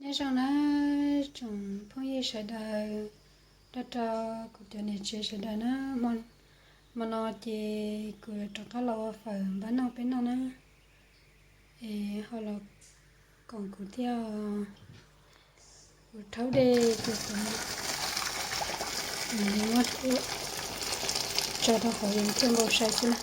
Nyob zoo na tsoom phooj ywg sawv daws, nrog rau kuv cov niam tsev sawv daws na, hmo no ces kuv yuav rov qab los ua fawm npab noj peb noj na. Es ho los koom kuv thiab, kuv rhaub dej ces kuv muab tso rau hauv yees thiaj npau sai xwb na.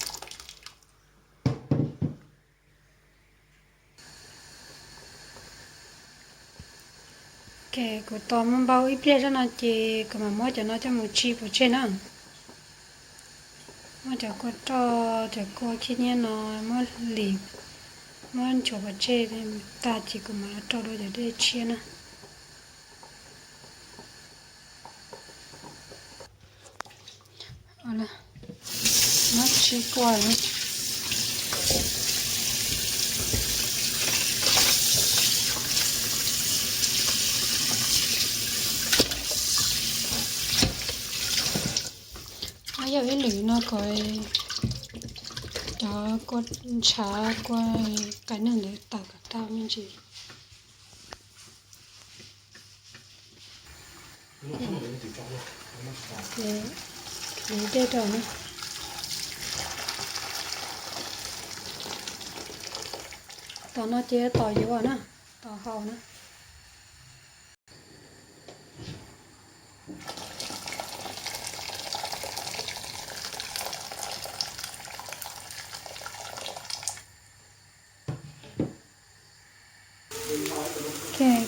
Kuv tos mus npau ib pliag zoj no ces kuv mam muab cov no coj mus tsis pov tseg na. Muab cov kua roj, cov kua khib nyiab no muab lim, muab nchuav pov tseg tag ces kuv mam los rau dua cov dej tshiab na. Muab tsis kua. Muab yog ib lwm no kom cov kua ntshav kua qas neeg ntawd tawm kom tag me ntsis. Ces hliv dej rau na. Tom no ces tos yuav na, tos hau na.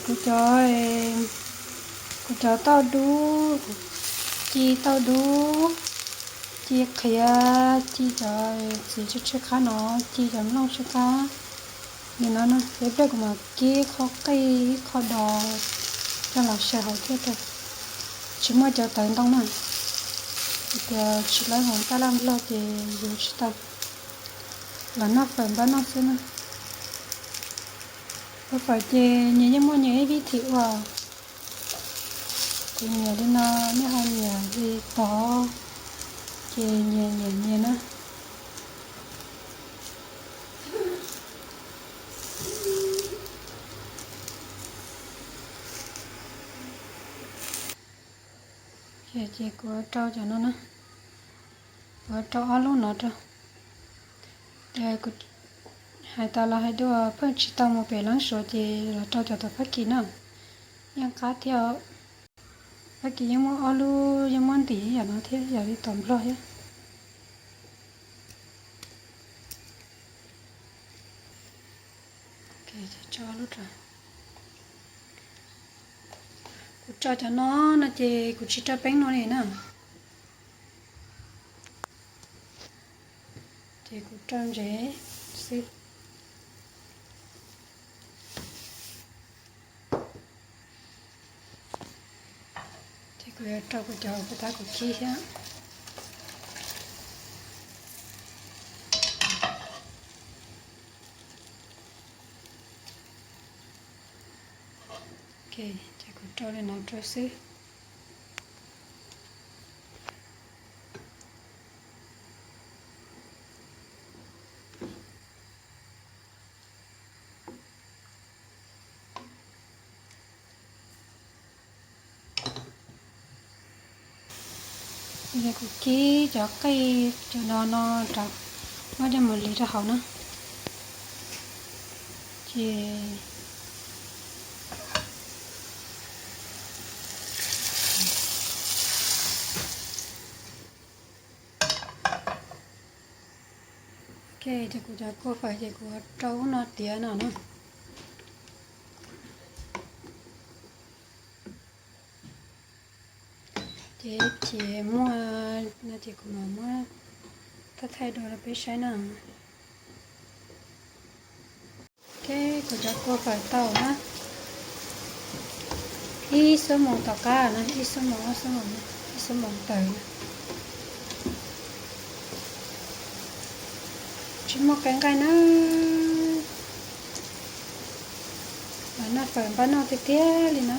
Kuv cov, kuv cov tauj dub, ci tauj dub, ci qhiav, ci cov txiv tsw tsw qab no, ci cov nplooj tsw qab. Nim no na, ib pliag kuv mam kib qho qij ib qho dos coj los xyaw hauv thiab rau. Tsis muaj cov tawv ntoo na, tias tsis lawv hauv taj laj nplog ces yuav tsis tau. Los noj fawm npab noj xwb na. Ua fawm ces nyias yeej muaj nyias ib vib thim ua. Kuv nyiam li no, nej ho nyiam li tod ces nyias nyiam nyias na. Ces kuv rau cov no na, kuv rau ob lub no rau. Ces kuv hais tas los hais dua pheej tsis tau mus pem Leeb Suav ces los rau cov tom Fab Kis na, yeej qab thiab. Fab Kis yeej muaj ob lub, yeej muab ntim yam no thiab, yam li tom Nplog thiab. Kuv rau cov no no ces kuv tsis rau peeb no li na. Ces kuv rau ntsev xwb. Ces kuv yuav rau kuv cov puas tab kuv kib thiab. Ces kuv rau li no rau xwb. Ces kuv kib cov qij cov no no rau, muab coj mus hliv rau hauv na. Ces ces kuv cov kua fawm ces kuv rau ub no tiav no na. Ces ib chim muaj no ces kuv mam muab thaij thaij dua rau peb saib na. Ces kuv cov kua fawm tau na, ib xuab moos tom qab na, ib xuab moos, ob xuab moos, ib xuab moos tawm na. Tsis muaj qe nqaij na, los noj fawm npab noj tiag tiag li na.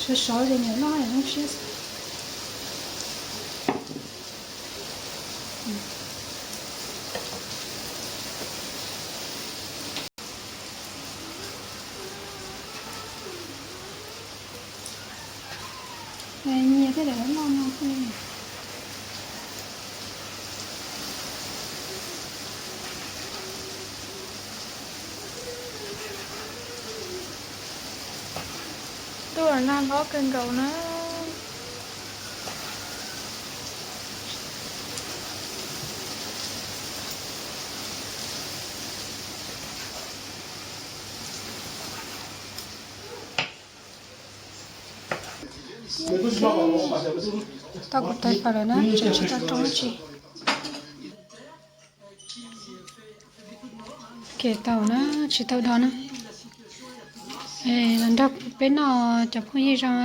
Sov sov ces niam loj zoo siab xwb. Nyias thiaj li loj no xwb. Ntuj, nag hlob kawg nkaus na. Tau kuv tais fawm lawm na, tseem tsis tau rau dab tsi. Kev tau na, tsis tau do na. Los nrog peb noj cov phooj ywg zoo,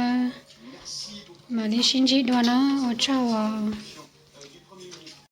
mam li sib ntsib dua na, ua tsaug os.